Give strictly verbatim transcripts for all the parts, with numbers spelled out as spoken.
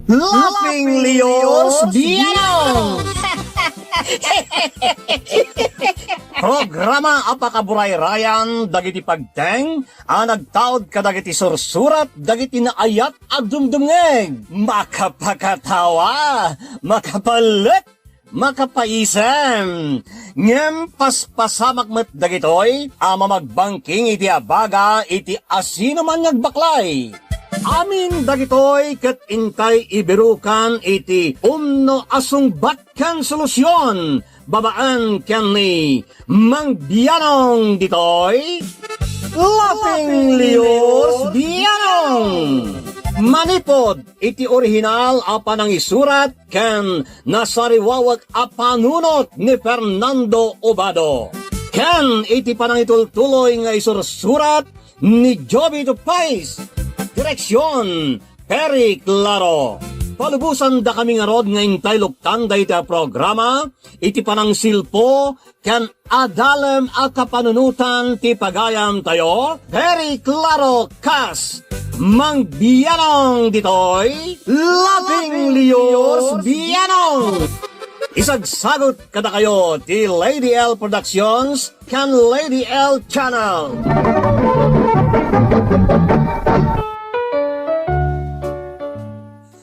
Laughing Leos Bianong! Programa a pakaburayrayan dagiti pagteng a nagtaud kadagiti sursurat dagiti naayat a dumdumngeg. Makapakatawa, makapalek, makapaisem. Ngem paspasamak met dagitoy a mamagbangking iti abaga iti asinoman nga agbaklay. Amin dagitoy ket intay ibirukan iti umno a sungbat ken solusion babaen ken ni Mang Bianong ditoy. Laughing Leos Bianong! Manipod iti orihinal a panangisurat ken nasariwawek a panunot ni Fernando Obado, ken iti panangitultuloy nga isursurat ni Jovito Pais. Direksion, Perry Claro. Palubosan dakami ngarud nga intay luktan dayta a programa iti panangsilpo ken adalem a kapanunotan ti pagayamtayo, Perry Claro kas Mang Bianong ditoy, Laughing Leos Bianong. Isagsagut kadakayo ti Lady L Productions ken Lady L Channel.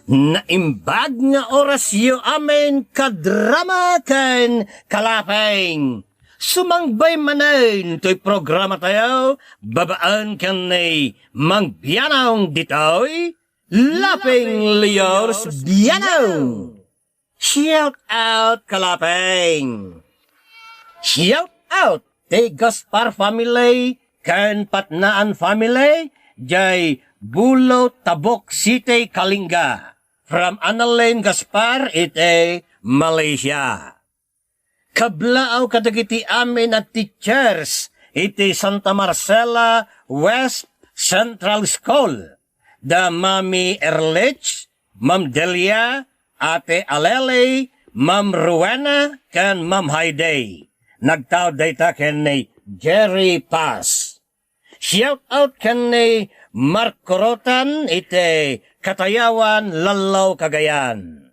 Naimbag nga orasyo amin, kadrama ken kalapeng. Sumangbay manen toy programatayo babaen ken ni Mang Bianong ditoy, Laughing Leos Bianong. Shout out, kalapeng! Shout out ti Gaspar family ken Patnaan family, jay Bulo, Tabuk City, Kalinga. From Annalyn Gaspar iti Malaysia. Kablaaw kadagiti amin a teachers iti Santa Marcela West Central School, da Mami Erlich, Ma'am Delia, Ate Aleli, Ma'am Rowena, ken Ma'am Haydey. Nagtaud dayta ken ni Jerry Paz. Shout out ken ni Mark Corotan iti Katayawan, Lallo, Cagayan.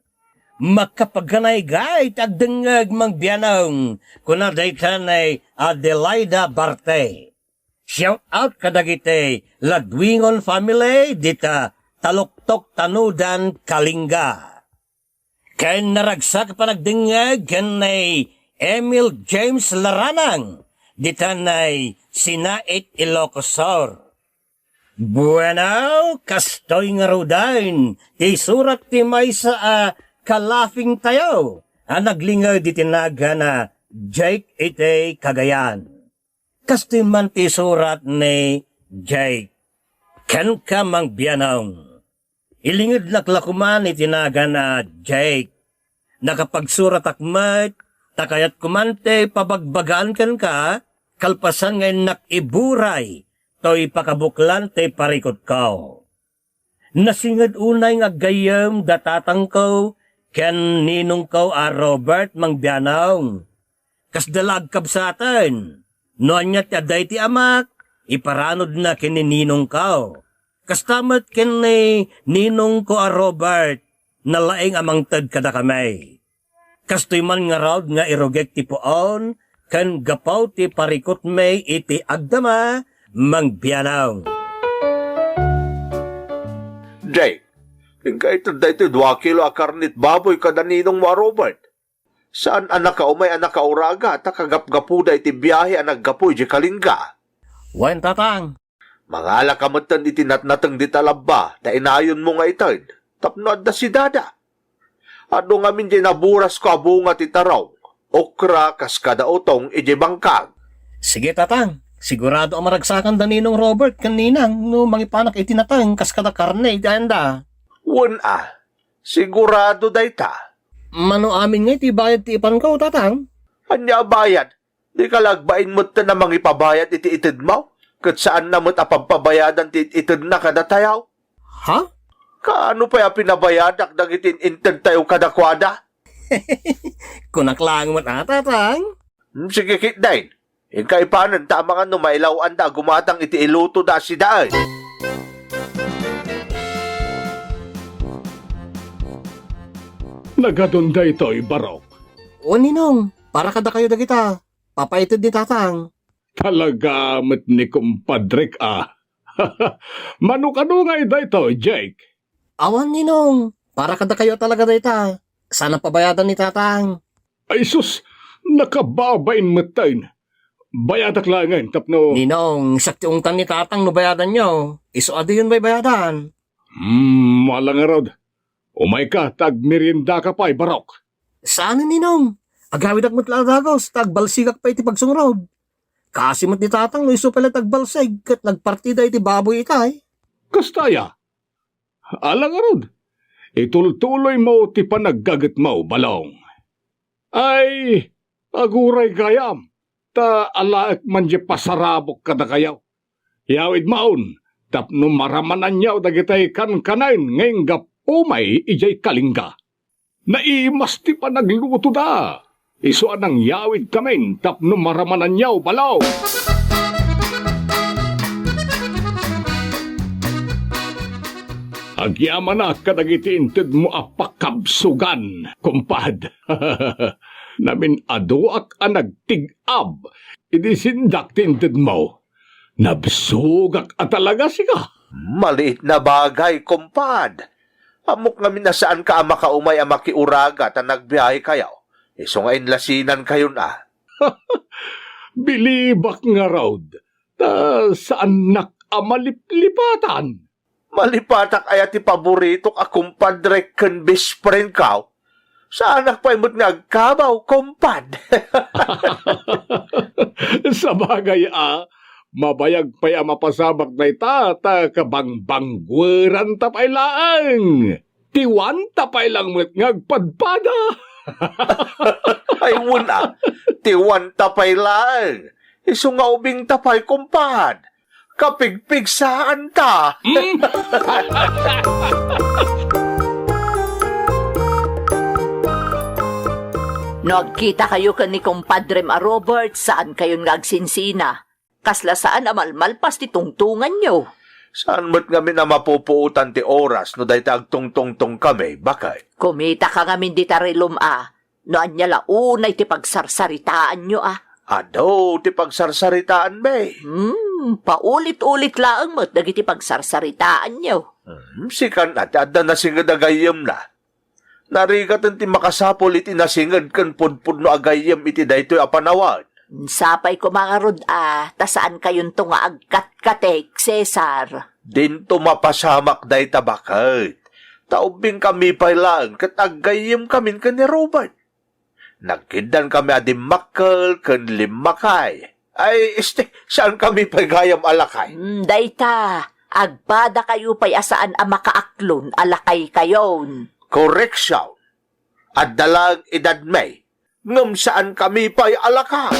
Makapaganayga iti agdengngeg, Mang Bianong, kuna dayta ni Adelaida Barte. Shout out kadagiti Ladwingon family dita Taluktok, Tanodan, Kalinga. Ken naragsak a panagdengngeg ken ni Emil James Laranang, dita ni Sinait, Ilocos Sur. Bueno, kastoy ngaruden ti isurat ti maysa a kalapengtayo a naglinged iti nagan a Jake iti Cagayan. Kastoy man ti isurat ni Jake. Kenka, Mang Bianong. Ilingednak la koman iti nagan a Jake. Nakapagsuratak met, ta kayatko man ti pabagbagaan kenka, kalpasan nga innak iburay toy pakabuklan ti parikutko. Nasinged unay nga aggayyem da tatangko ken ninongko a Robert, Mang Bianong. Kasda la agkabsaten. No ania ti adda iti amak, iparanodna ken ni ninongko. Kasta met ken ni ninongko a Robert, nalaing a mangted kadakami. Kastoy man ngarud nga irugik ti puon ken gapu ti parikutmi iti agdama, Mang Bianong. Jake, inka ited daytoy dua kilo a karne ti baboy kada ninongmo a Robert. Saan a nakaumay a nakauraga ta kagapgapuda iti biahe a naggapu idiay Kalinga. Wen, Tatang. Mangalaka metten iti natnateng dita labba ta inayonmo nga ited tapno adda sidada. Adu ngamin diay naburasko a bunga ti tarong, okra kas kada utong idiay bangkag. Sige, Tatang. Sigurado a maragsakan da Ninong Robert ken Ninang no mangipanak iti nateng kas kada karne iti ayanda. Wen a, sigurado dayta. Mano amin ngay ti bayad ti ipanko, Tatang? Ania a bayad? Dika la agbain metten a mangipabayad iti itedmo, ket saanna met a pagpabayadan ti it-itedna kadatayo. Ha? Kaano pay a pinabayadak dagiti in-intedtayo kadakuada? Kunak laeng met a, Tatang. Hmm, sige ketdin. Inka ipanen ta amangan no mailaw-anda a gumatang iti ilutoda a sidaen. Nagadun daytoy, Barok? O, Ninong, para kadakayo dagita. Papaited ni Tatang. Talaga met ni kumpadrek, a. Mano-kano ngay daytoy, Jake? Awan, Ninong. Para kadakayo talaga dayta. Saan a pabayadan ni Tatang. Ay sus, nakababain metten. Bayadak laengen tapno Ninong, siak ti ungtan ni Tatang no bayadanyo. Isu a diyon baybayadan. Hmm, ala ngarud. Umayka, ta agmeriendaka pay, Barok. Saan, Ninong. Agawidak met la a dagus, ta agbalsigak pay iti pagsungrod. Kaasi met ni Tatang no isu pay la ti agbalsig, ket nagpartida iti baboy itay. Kasta aya? Ala ngarud, itultuloymo ti panaggagetmo, Balong. Ay, aguray gayam, ta alaek man diay pasarabok kadakayo. Yawidmon, tapno maramananyo dagitay kankanaen nga inggapu may idiay kalinga. Naimas ti panaglutoda. Isu a nangyawidkamin tapno maramananyo, Balong. Agyamanak kadagiti intedmo a pakabsugan, kumpad. Namin-aduak a nagtig-ab idi sindak ti intedmo. Nabsugak a talaga, sika. Maliit na bagay, kumpad. Ammok ngamin a saanka a makaumay a makiuraga ta nagbiahekayo. Isu nga inlasinankayon a. Bilibak ngarud, ta saannak a maliplipatan. Malipatak aya ti paboritok a kumpadrek ken best friendko? Saanak pay met nga agkabaw, kumpad. Sabagay a, mabayag pay a mapasamak dayta ta kabangbanggueranta pay laeng. Ti wanta pay lang met nga agpadpada. Ay, wen a, ti wanta pay laeng. Isu nga ubingta pay, kumpad. Kapigpigsaanta. Hmm? No agkitakayo ken ni kumpadrem a Robert, saankayon nga agsinsina. Kasla saan a malmalpas ti tungtonganyo. Saan met ngamin a mapupuotan ti oras no dayta agtungtungtongkami, baket. Kumitaka ngamin dita rilum a. No ania la unay ti pagsarsaritaanyo a? Adu ti pagsarsaritaanmi. Hmm, paulit-ulit laeng met dagiti pagsarsaritaanyo. Hmm, sikan a ti adda nasinged a gayyemna. Narigaten ti makasapul iti nasinged ken pudpudno a gayyem iti daytoy a panawen. Sapay koma ngarud a, ta saankayonto nga agkatkatek, Cesar. Dinto mapasamak dayta, baket. Ta ubbingkami pay laeng ket aggayyemkamin ken ni Robert. Nagkiddankami a dimmakkel ken limmakay. Ay, este, saankami pay gayam a lakay. Mm, dayta, agpadakayo pay a saan a makaaklon a lakaykayon. Correction. Adda laeng edadmi, ngem saankami pay a lakay.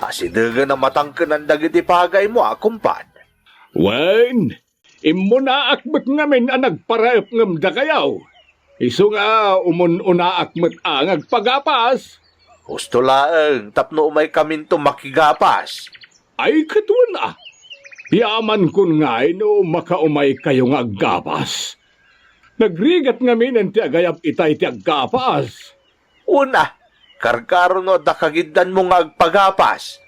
Asidegen a matangkenan dagiti pagaymo a, kumpad. Wen, immunaak met ngamin a nagparaep ngem dakayo. Isu nga umun-unaak met a nga agpagapas. Husto laeng tapno umaykaminto makigapas. Ay, ket wen a. Yamankon ngay no makaumaykayo nga aggapas. Nagrigat ngaminen ti agayab itay ti aggapas. Wen a, karkaro no adda kagiddanmo nga agpagapas.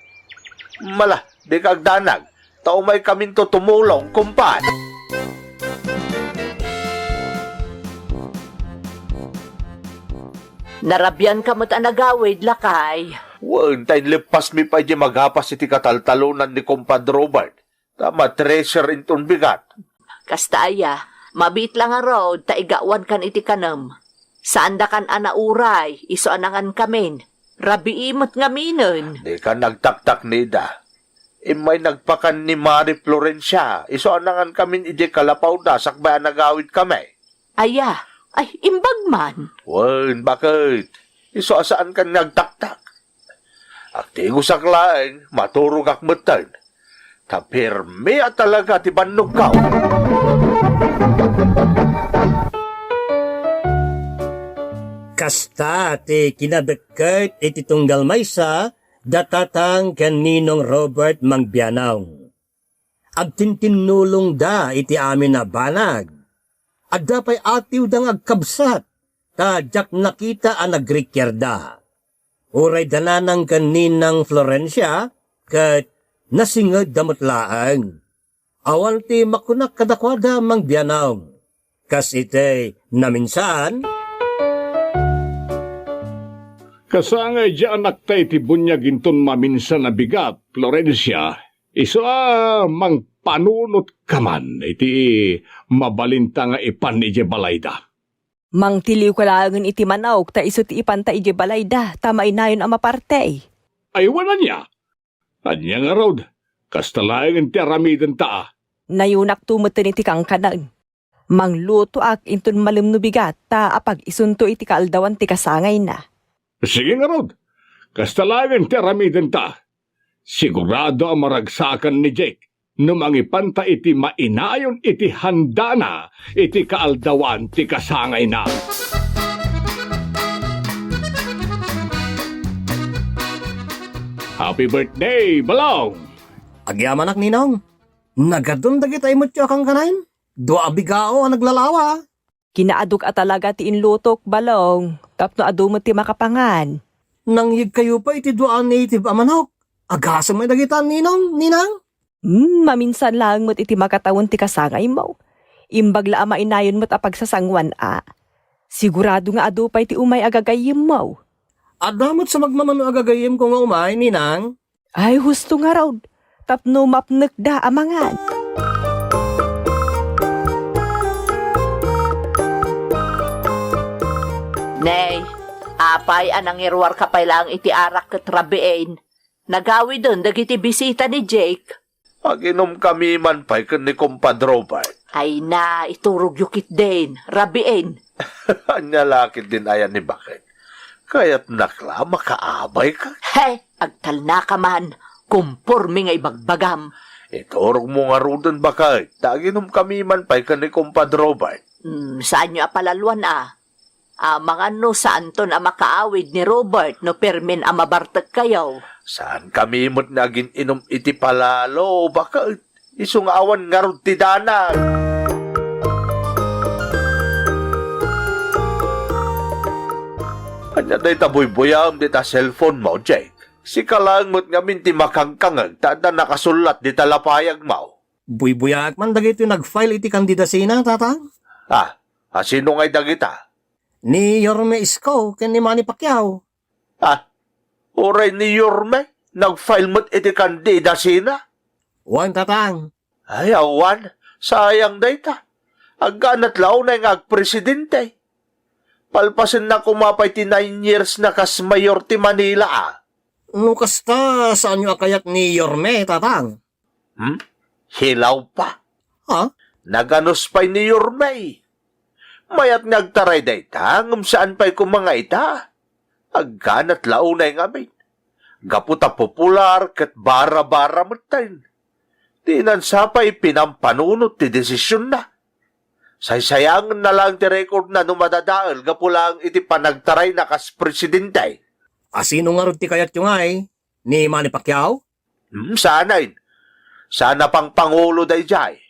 Mala, dika agdanag, ta umaykaminto tumulong, kumpad. Narabianka met a nagawid, lakay. Wen, ta inleppasmi pay diay magapas iti kataltalonan ni Kumpad Robert. Ta matreser inton bigat. Kasta aya, mabiit la ngarud ta igawankan iti kanem. Saandakan a nauray, isu a nangankamin. Rabii met ngaminen. Dikan agtaktaknida. Immay nagpakan ni Mari Florencia, isu a nangankamin idiay kalapawda sakbay a nagawidkami. Aya, ay, imbag man. Wen, baket? Isu a saankan nga agtaktak. Agtigosak laeng, maturogak metten. Ta pirmi a talaga ti bannogko. Kasta ti kinadekket iti tunggal maysa da Tatang ken Ninong Robert Mangbianong. agtintinnulongda iti amin a banag. Adda pay atiwda nga agkabsat, ta diak nakita a nagrikiarda. Uray da Nanang ken Ninang Florencia, ket nasingedda met laeng. Awan ti makunak kadakuada, Mang Bianong. Kas iti naminsan, kasangay di anakta iti buniag inton maminsan a bigat, Florencia. Isu a mangpanunot ka man iti mabalinta nga ipan idiay balayda. Mangtiliwka laengen iti manok, ta isu ti ipanta idiay balayda, ta mainayon a maparti. Ay, wen ania? Ania ngarud? Kasta laengen ti aramidenta a. Nayonakto metten iti kankanen. Manglutoak inton malem no bigat, ta apag-isunto iti kaaldawan ti kasangayna. Sige ngarud, kasta laengen ti aramidenta. Sigurado a maragsakan ni Jake no mangipanta iti mainayon iti handana iti kaaldawan ti kasangayna. Happy birthday, Balong! Agyamanak, Ninong. Nagadun dagita imutyo a kankanen? Dua a bigao a naglalawa. Kinaadok a talaga ti inlutok, Balong, tapno adu met ti makapangan. Nangyegkayo pay iti dua a native a manok. Agasem met dagita, Ninong, Ninang? Hmm, maminsan laeng met iti makatawen ti kasangaymo. Imbag la a mainayon met a pagsasangoan a. Sigurado nga adu pay ti umay a gagayyemmo. Adda met sa magmamano a gagayyemko nga umay, Ninang? Ay, husto ngarud, tapno mapnekda a mangan. Nay, apay a nangiruarka pay laeng iti arak ket rabiin? Nagawiden dagiti bisita ni Jake. Aginumkami man pay ken ni Compadre Robert. Ay na, iturogyo ketdin, rabiin. Ania la ketdin aya ni baket? Kayatnak la a makaabayka. He, agtalnaka man. Komporme nga ibagbagam. Iturogmo ngaruden, baket, ta aginumkami man pay ken ni Compadre Robert. Hmm, saanyo a palaloan a. Amangan no saanton a makaawid ni Robert no permin a mabartekkayo. Saankami met nga agin-inum iti palalo, baket. Isu nga awan ngarud ti danag. Ania dayta buybuyaem dita cellphone mo, Jake? Sika laeng met ngamin ti makangkangeg ta adda nakasullat dita lapayagmo. Buybuyaak man dagiti nag-file iti kandidasina, Tatang. Ah, asino ngay dagita? Ni Yorme Isko ken ni Manny Pacquiao. Ah, uray ni Yorme, nag-file met iti kandidasina? Wen, Tatang. Ay, awan, sayang dayta. Agganat la unay nga agpresidente. Palpasenna koma pay ti nine years na kas mayor ti Manila, a. No kasta, saanyo a kayat ni Yorme, Tatang? Hmm? Hilaw pa. Ha? Naganus pay ni Yorme. Mayat nga agtaray dayta, ngem saan pay koma nga ita. Agganat la unay ngamin. Gapu ta popular ket bara-bara metten. Dinan sa pay pinampanunot ti desisionna. Saysayangenna laeng ti rekordna no madadael gapu laeng iti panagtarayna kas presidente. Asino ngarud ti kayatyo ngay? Ni Manny Pacquiao? Hmm, sanayen. Sana pangpangulo daydiay.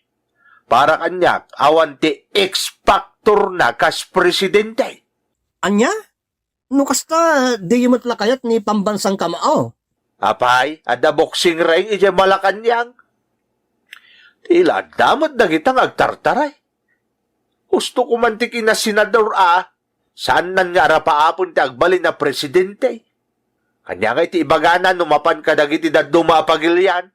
Para kaniak, awan ti X factor na kas presidente. Ania? No kasta, diyo met la kayat ni pambansang kamao. Apay, adda boxing ring idiay Malacañang? Ti la adda met dagita nga agtartaray. Husto ko man ti kinasenador a, saannan nga arapaapen ti agbalin a presidente. Kaniak nga iti ibagana no mapan kadagiti dadduma a pagilian.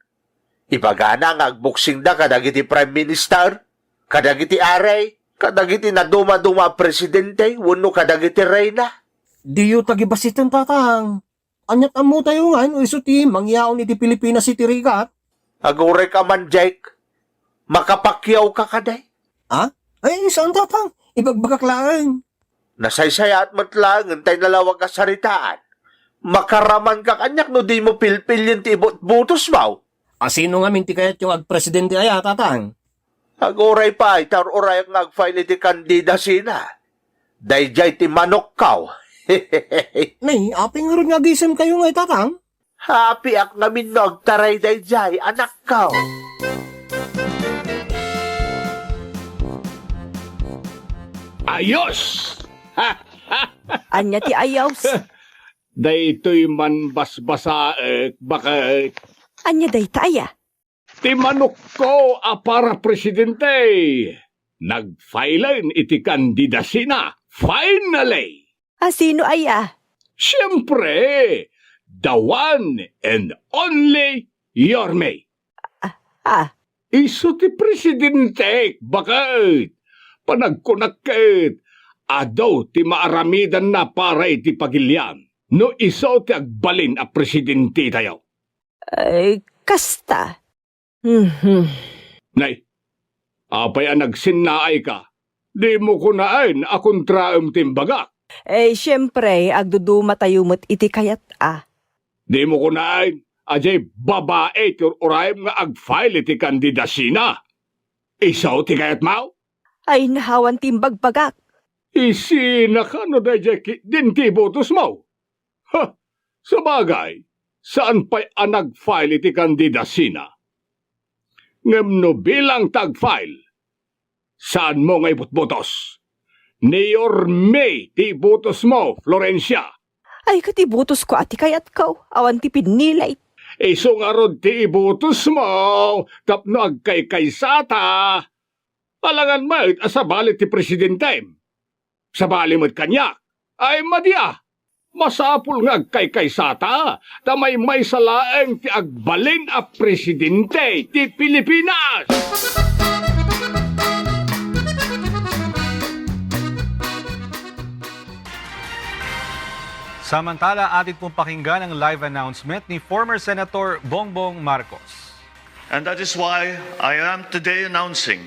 Ibagana nga agboksingda kadagiti prime minister, kadagiti ari, kadagiti nadumaduma a presidente, wenno kadagiti reyna. Diyo tagibasiten, Tatang. Aniat ammotayo nga no isu ti mangyaon iti Pilipinas iti rigat? Aguray ka man, Jake. Makapakyaw ka kadi? Ha? Ay, saan, Tatang? Ibagbagak laeng. Nasaysayaat met laengen tay nalawag a saritaan. Makaraman ka kaniak no dimo pilpilien ti ibutbutos mo. Asino ngamin ti kayatyo nga agpresidente aya, Tatang? Aguray pay, ta ur-urayak nga agfile iti kandidasina. Daydiay ti manokko. Nay, apay ngarud nga agisemkayo ngay, Tatang? Hapiak ngamin no agtaray daydiay, anakko. Ayos! Ania ti ayos? Daytoy man basbasaek, baket. Ania dayta aya? Ti manokko a para presidente, nagfilen iti kandidasina, finally! A sino aya? Siempre, the one and only Yorme. Ah, ah. Isu ti presidente, baket. Panagkunak ket, adu ti maaramidanna para iti pagilian. No isu ti agbalin a presidente tayo. Ay, kasta. Mhm. Nay, apay a nagsinnaayka? Dimo kunaen a kontraem ti imbagak. Eh, siempre, agdudumatayo met iti kayat a. Dimo kunaen a diay babai ti ur-urayem nga agfile iti kandidasina? Isu ti kayatmo? Ay, nahawan ti imbagbagak. Isina kano daydiay ketdin ti ibutosmo? Ha! Sabagay, saan pay a nagfile iti kandidasina. Ngem no bilang ti agfile, saanmo nga ibutbutos. Ni Yorme ti ibutosmo, Florencia. Ay, ket ibutosko a ti kayatko, awan ti pinnilay. Isu ngarud ti ibutosmo tapno agkaykaysata. Alangan met a sabali ti presidentem. Sabali met kaniak. Ay, madi a. Masapul nga agkaykaysata, ta maymaysa laeng ti agbalin a presidente ti Pilipinas! Samantala, atin pong pakinggan ang live announcement ni former Senator Bongbong Marcos. And that is why I am today announcing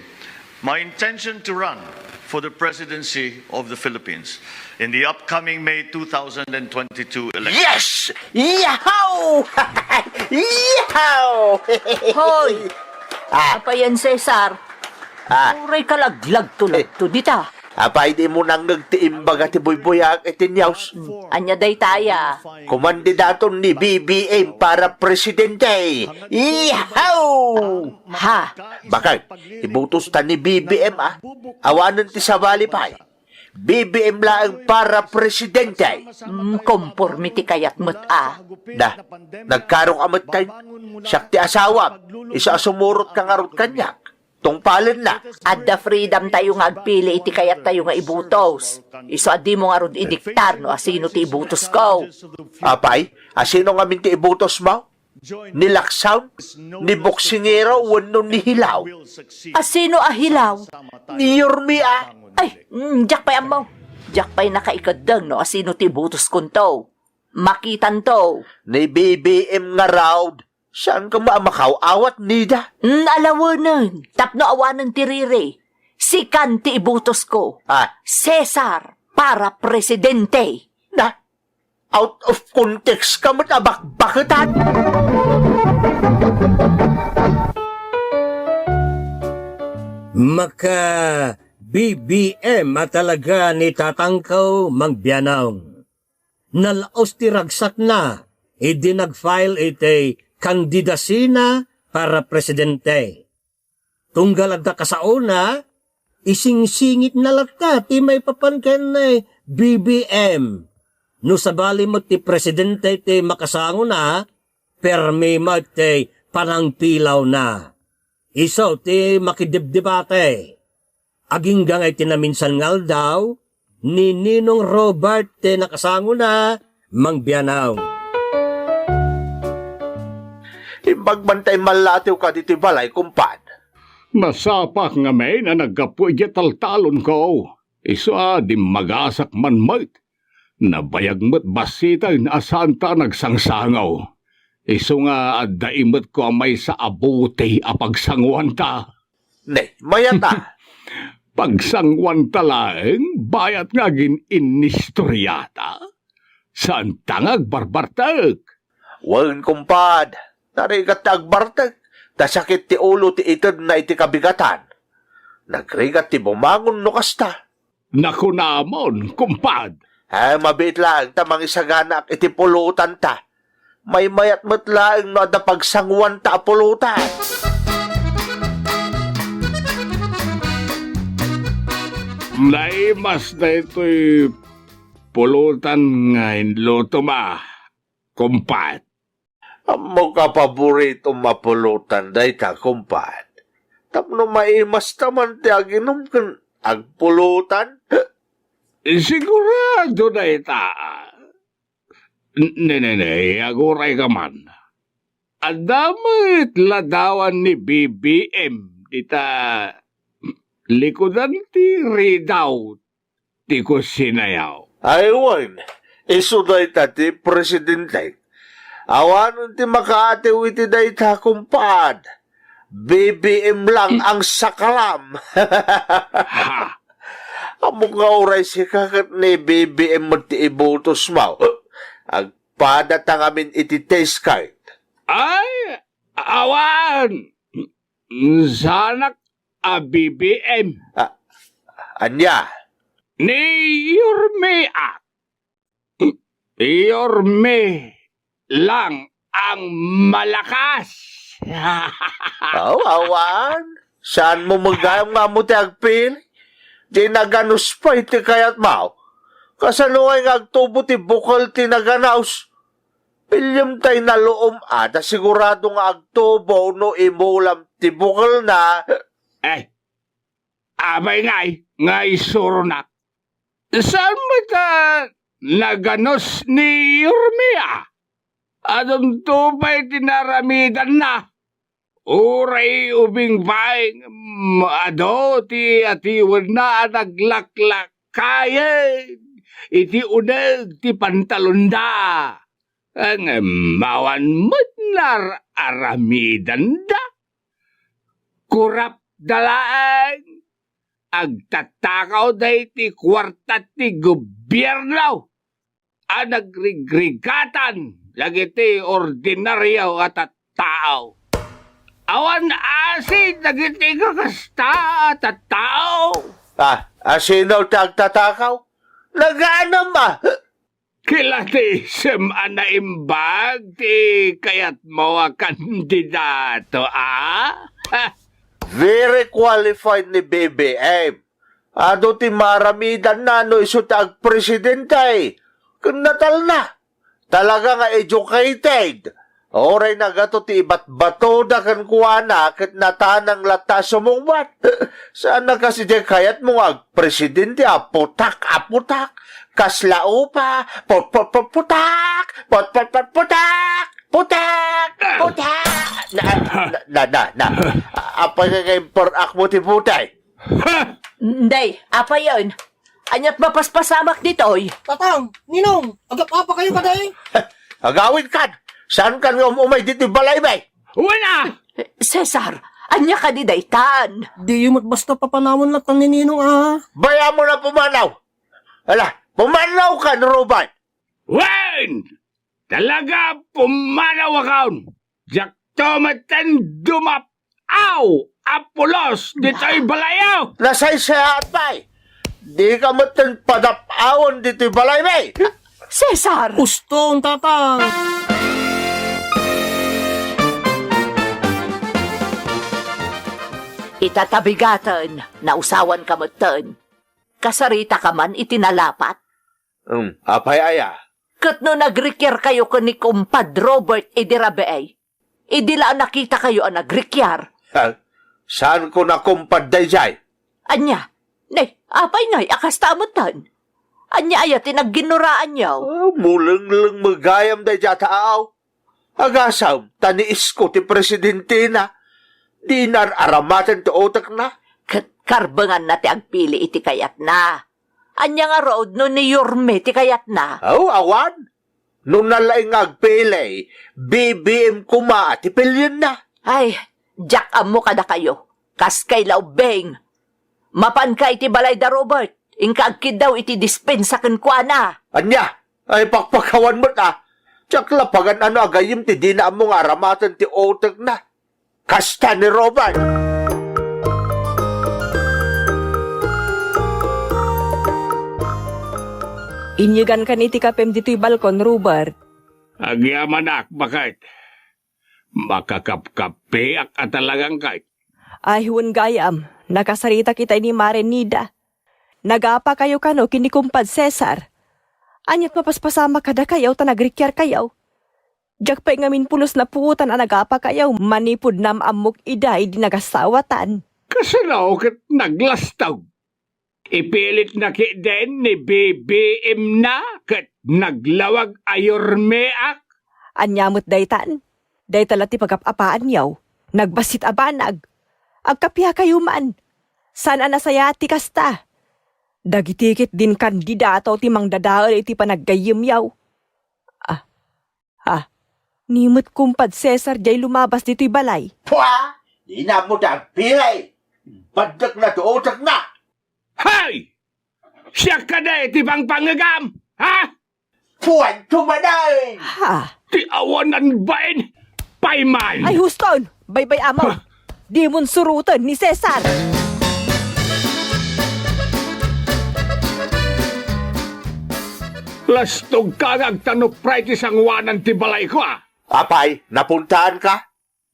my intention to run for the presidency of the Philippines in the upcoming May two thousand twenty-two election. Yes! Yahaw! Yahaw! Hoy! Ah. Apayan, Cesar. Ah. Uray ka laglagto-lagto dita. Apay dimo nangngeg ti imbaga ti buybuyaak iti news? Ania daytaya? Kumandidaton ni B B M para presidente. Ihaw! Ha? Bakit? Ibutos ta ni B B M, ah. Awanen ti sabali pay. B B M laeng para presidente. Mm, konporme ti kayat met, ah. Da, nagkaro ka met kay siak ti asawam. Isu a sumurot ka ngarud kaniak. Tungpalenna. Adda freedom tayo nga agpili iti kayattayo nga ibutos. Isu a dimo ngarud idiktar no asino ti ibutosko. Apay, asino ngamin ti ibutosmo? Ni Laksaw? Ni Boksingero wenno ni Hilaw? Asino a Hilaw? Ni Yorme a. Ay, mm, diak pay ammo. Diak pay nakaikeddeng no asino ti ibutoskonto. Makitanto. Ni B B M ngarud. Saan ka maamakaw awat nida? Mm, alawenen, tapno awanen ti riri. Sikan ti ibutosko. Ah. Cesar para presidente. Na, out of context ka met a bakbaketan. Maka B B M a talaga ni tatangko, Mang Bianong. Nalaos ti ragsakna idi nag-file iti kandidasina para presidente. Tunggal adda kasaona, isingsingitna latta ti maipapan ken ni B B M. No sabali met ti presidente ti makasangona, permi met ti panangpilawna. Isu ti makidebdebate. Agingga nga iti naminsan nga aldaw, ni Ninong Robert ti nakasangona, Mang Bianong. Imbag man ta immalatiw ka ditoy balay, kumpad. Nasapak ngamin a naggapu idiay taltalonko. Isu a dimmagasak man met. Nabayag met bassiten a saanta a nagsangsango. Isu nga adda imetko a maysa a bote a pagsanguanta. Ne, mayat a. Pagsanguanta laeng, bayat nga agin-inistoriata. Saanta nga agbarbartek. Wen, kumpad, narigat ti agbartek. Ta sakit ti ulo ti itedna iti kabigatan. Nagrigat ti bumangon no kasta. Nakunamon, kumpad. Eh, mabiit laeng ta mangisaganaak iti pulotanta. Maymayat met laeng no adda pagsanguanta a pulotan. Naimas daytoy pulutan nga inlutom, kumpad. Ammok a paboritom a pulutan dayta, kumpad. Tapno maimasta man ti aginom ken agpulutan. Sigurado dayta. N-, ne, ne, ne, aguray ka man. Adda met ladawan ni B B M dita likudan ti ridaw ti kusinayo. Ay, wen, isu dayta ti presidente. Awanen ti makaatiw iti dayta, kumpad. B B M lang ang sakalam. Ha? Ammok nga uray sika ket ni B B M met ti ibutosmo. Agpadata ngamin iti test card. Ay, awan! Saanak a B B M. Ah, ania? Ni Yorme ak. Yorme lang ang malakas. Aw, awan. Saanmo met gayam nga ammo ti agpili? Di naganus pay ti kayatmo. Kasano ngay nga agtubo ti bukel ti naganus? Piliem tay naluom a, ta sigurado nga agtubo no imulam ti bukelna. Eh, apay ngay nga isuronak? Saan met a naganus ni Yorme a? Adunto pay ti naaramidanna. Uray ubing pay, mm, adu ti atiwenna a naglaklakayen iti uneg ti pantalonda. Ngem awan met nar-aramidanda. Kurapda laeng. Agtatakawda iti kuarta ti gobierno a nagrigrigatan dagiti ordinario a tattao. Awan asi dagiti kakasta a tattao. Ah, asino ti agtatakaw? Naganam a. Kilatisem a naimbag ti kayatmo a kandidato, a? Very qualified ni B B M. Adu ti maaramidanna no isu ti agpresidente ken natalna. Talaga nga educated. Uray nagato ti ibatbatoda kenkuana ket natanang latta a sumungbat. Saan a kas idiay kayatmo nga agpresidente a putak a putak. Kasla upa, put-, put-, put-, putak, put-, put-, put-, putak, putak, putak. Na, na, na, na, na. Apay nga, nga imper-ak mo ti putay? Ha! Day, apayen? Aniat mapaspasamak ditoy? Tatang, Ninong, agap-apa kayo kadi? Agawid kan, saan kan nga um-umay ditoy balay, bay? Wala! Cesar, ania kadi daytan? Diyo met basta papanawon latta ni Ninong, a. Bay, amo na pumanaw. Ala, pumanaw kan, Robert. Wen! Talaga, pumanaw akon. Diakto metten dumap-aw a pulos ditoy balayo. Nasaysayaat pay. Dika metten padap-awen ditoy balay, bay. Cesar! Uston, Tatang. Ita ta bigaten, nausawan ka metten. Kasarita ka man iti nalapat? Um, apay aya? Ket no nagrikiar kayo ken ni Kumpad Robert idi rabii, idi la a nakita kayo a nagrikiar. Ha? Saan ko nakumpad daydiay? Ania? Ne, apay ngay a kasta metten? Ania aya ti nagginnoraanyo? Ah, mulengleng met gayam daydiay a taaw. Agasam, ta ni isko ti presidentena. Di nar-aramaten ti utekna. Ket karbenganna ti agpili iti kayatna. Ania ngarud no ni Yorme ti kayatna? Aw, awan. No nalaing nga agpili, B B M koma ti pilienna. Ay, diak ammo kadakayo. Kaskay la ubbing. Mapanka iti balay da Robert, inka agkiddaw iti dispensa kenkuana. Ania? Ay, pakpakawan met, a. Diak la pagan-ano a gayyem ti dina ammo nga aramaten ti utekna. Kasta ni Robert. Inyegankan iti kapem ditoy balkon, Robert. Agyamanak, baket. Makakapkapeak a talagang kay. Ay, wen gayam, nakasaritak ita ni Mare Nida. Nagapakayo kano ken ni Kumpad Cesar. Aniat mapaspasamak kadakayo ta nagrikiarkayo? Diak pay ngamin pulos napuotan a nagapakayo manipud naam-ammok ida idi nagasawatan. Kasano ket naglastog? Ipilitna ketdin ni B B M na ket naglawag a yurmeak. Ania met daytan? Dayta la ti pagap-apaanyo. Nagbassit a banag. Agkapiakayo man. Saan a nasayaat ti kasta. Dagiti ketdin kandidato ti mangdadael iti panaggayyemyo. Ah, Ha? Ni met Kumpad Cesar diay lumabas ditoy balay. Pua! Dina mo dagpilay! Baddek na duutek na! Hay! Siak kadi ti pangpangegam? Ha? Puan tumaday! Ha? Ti awanan bain! Payman! Ay, huston! Baybay-am! Ha? Dimon suroten ni Cesar! Lastog ka nga agtanupray ti sanguanan ti balayko, a! Apay, napuntaanka?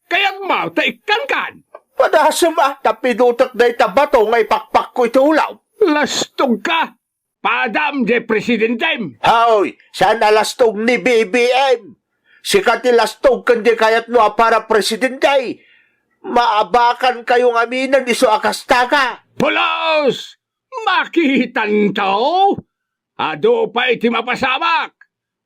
Kayatmo ta ikkankan? Padasem a, ta pidutek dayta bato nga ipakpakko iti ulaw. Lastog ka! Padam diay presidentem! Haoy, saan a lastog ni B B M. Sika ti lastog ken di kayatmo a para presidente. Maabakankayo ngaminen isu a kasta ka. Pulos! Makitanto? Adu pay ti mapasamak.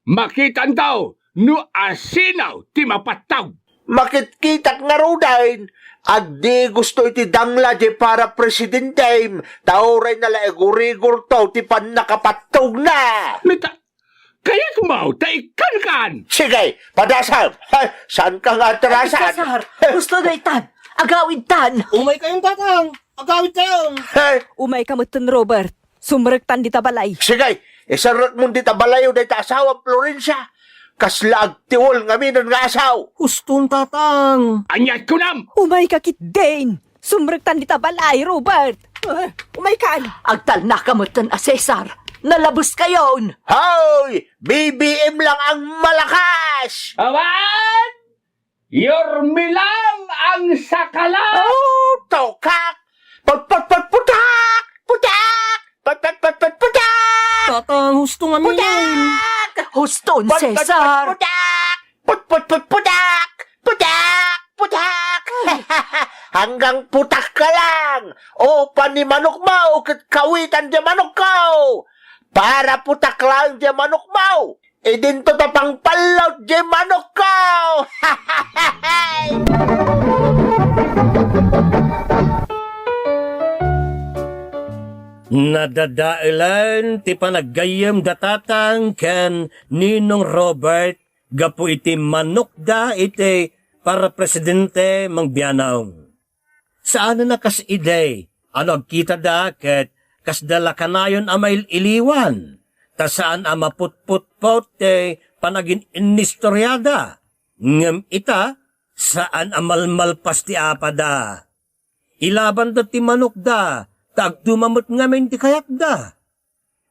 Makitanto no asino ti mapattog. Makitkitak ngaruden, agdi gusto iti dangla di para presidentem, ta uray nalaigurigurto ti pannakapattogna. Mita, kayatmo ta ikkankan? Sige, padasem. Hay, saan ka nga atrasan? Ay, Cesar, gusto na itan. Agawid tan. Umay kayon, Tatang. Agawid kayon. Hay. Umay ka metten, Robert. Sumrektan dita balay. Sige, iserrekmon dita balayo dayta asawa, Florencia. Kasla agtiwol ngaminen nga asaw. Huston, Tatang. Aniat kunam? Umay ka ketdin. Sumrektan dita balay, Robert. Ah, umay kan. Agtalna ka metten a Cesar. Nalabes kayon. Hoy! B B M lang ang malakas! Awan! Yorme lang ang sakala! Oh, tokak! Put, put, put, putak! Putak! Put, put, put, put, putak! Tatang, husto nga, Ming. Putak! Huston, Put, put, put, Cesar. Putak! Put, put, put, putak! Putak! Putak! Hanggang putak ka lang! O, pani manok mo, ket kawitan di manok ko! Para putak lang di manok mo! Idinto ta pangpallot di manok ko! Nadadaelan ti panaggayyem da Tatang ken Ninong Robert gapu iti manokda iti para presidente, Mang Bianong. Saan a kas idi a no agkitada ket kasda la kanayon a mail-iliwan, ta saan a maputputpot ti panagin-innistoriada, ngem ita, saan a malmalpas ti apada. Ilabanda ti manokda, ta agduma met ngamin ti kayatda.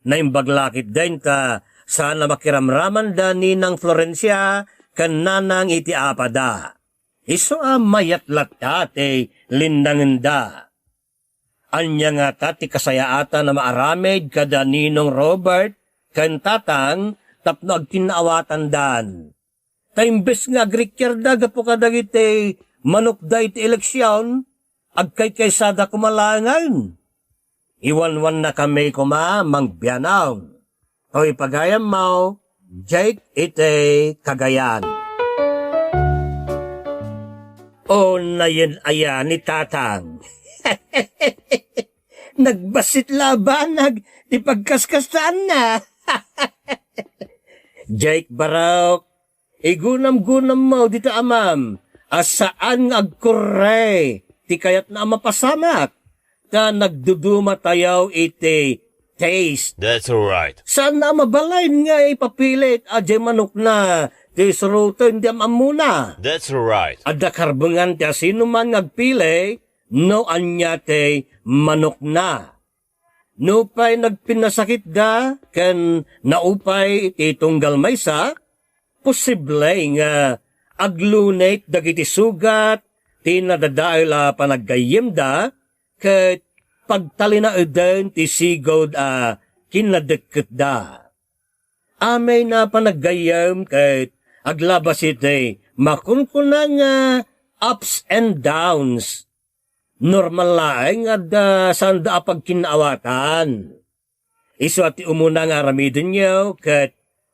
Naimbag la ketdin ta saan a makiramramanda ni Nang Florencia ken Nanang iti apada. Isu a mayat latta ti linnangenda. Ania ngata ti kasayaatan a maaramid kada Ninong Robert ken Tatang tapno agkinnaawatandan? Ta imbes nga agrikiarda gapu kadagiti manokda iti eleksion, agkaykaysada koma laengen. Iwanwannakami koma, Mang Bianong. Toy pagayammo, Jake iti Cagayan. O, nayen aya ni Tatang. Nagbassit la a banag ti pagkaskastaanna. Jake Barok, igunamgunammo dita amam a saan nga agkurre ti kayatna a mapasamak, ta nagdudumatayo iti taste. That's right. Saan a mabalin nga ipapilit a diay manokna ti suroten ti am-ammona. That's right. Adda karbengan ti asinoman nga agpili no ania ti manokna. Nupay nagpinnasakitda ken naupay ti tunggal maysa, posible nga aglunit dagiti sugat ti nadadael a panaggayyemda ket pagtalinaeden ti sigud a kinnadekketda. Amin a panaggayyem ket aglabas iti makunkuna nga ups and downs. Normal laeng nga adda saanda a pagkinnaawatan. Isu a ti umuna nga aramidenyo ket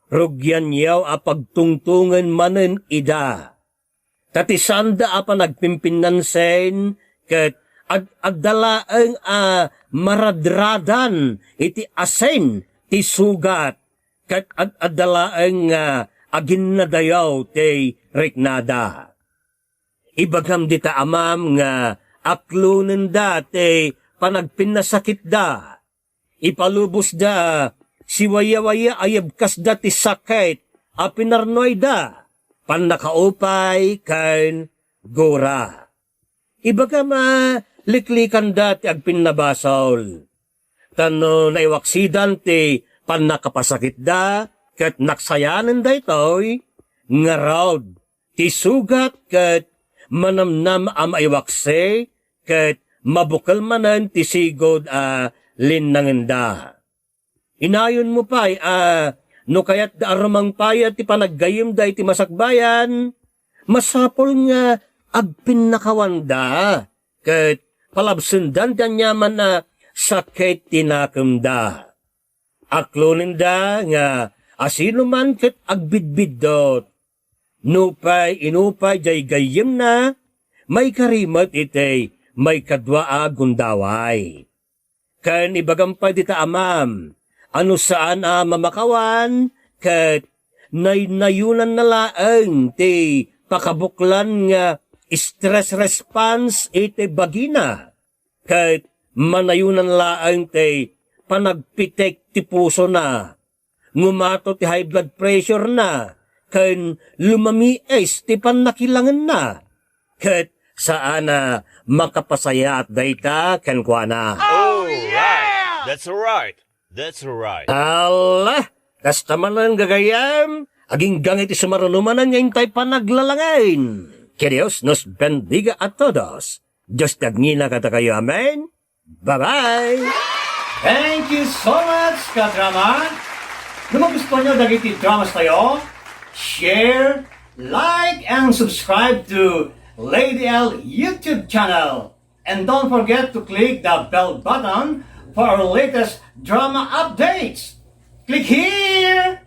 rugianyo a pagtungtongen manen ida. Ta ti saanda a panagpimpinnansen ket ad-adda laeng a maradradan iti asin ti sugat ket ad-adda laeng nga aginnadayaw ti riknada. Ibagam dita amam nga aklonenda ti panagpinnasakitda. Ipalubosda a siwayawaya a yebkasda ti sakit a pinarnuayda, pannakaupay ken gura. Ibagam a liklikanda ti agpinnabasol. Ta no naiwaksidan ti pannakapasakitda ket naksayanen daytoy, ngarud ti sugat ket manamnam a maiwaksi ket mabukel manen ti sigud a linnangenda. Inayonmo pay a no kayatda a rumangpayat ti panaggayyemda iti masakbayan, masapul nga agpinnakawanda ket palabsendan ti aniaman a sakit ti nakemda. Aklonenda nga asinoman ket agbidbiddut. Nupay inupay jay gayyemna, maikari met iti maikadua a gundaway. Ken ibagam pay dita amam, a no saan a mamakawan, ket naynayonanna laeng ti pakabuklan nga stress response iti bagina, ket manayonan laeng ti panagpitek ti pusona, ngumato ti high blood pressure na, ken lumamiis ti pannakilangenna. Ket saan a makapasayaat dayta kenkuana. Oh, yeah! That's right. That's right. Ala, kasta manen gagayyem, agingga iti sumaruno manen nga intay panaglalangen. Que Dios nos bendiga a todos. Dios ti agngina kadakayo. Amen. Bye-bye! Thank you so much, kadrama! No magustuhan nyo dagiti dramas tayo, share, like, and subscribe to Lady L YouTube channel. And don't forget to click the bell button for our latest drama updates. Click here!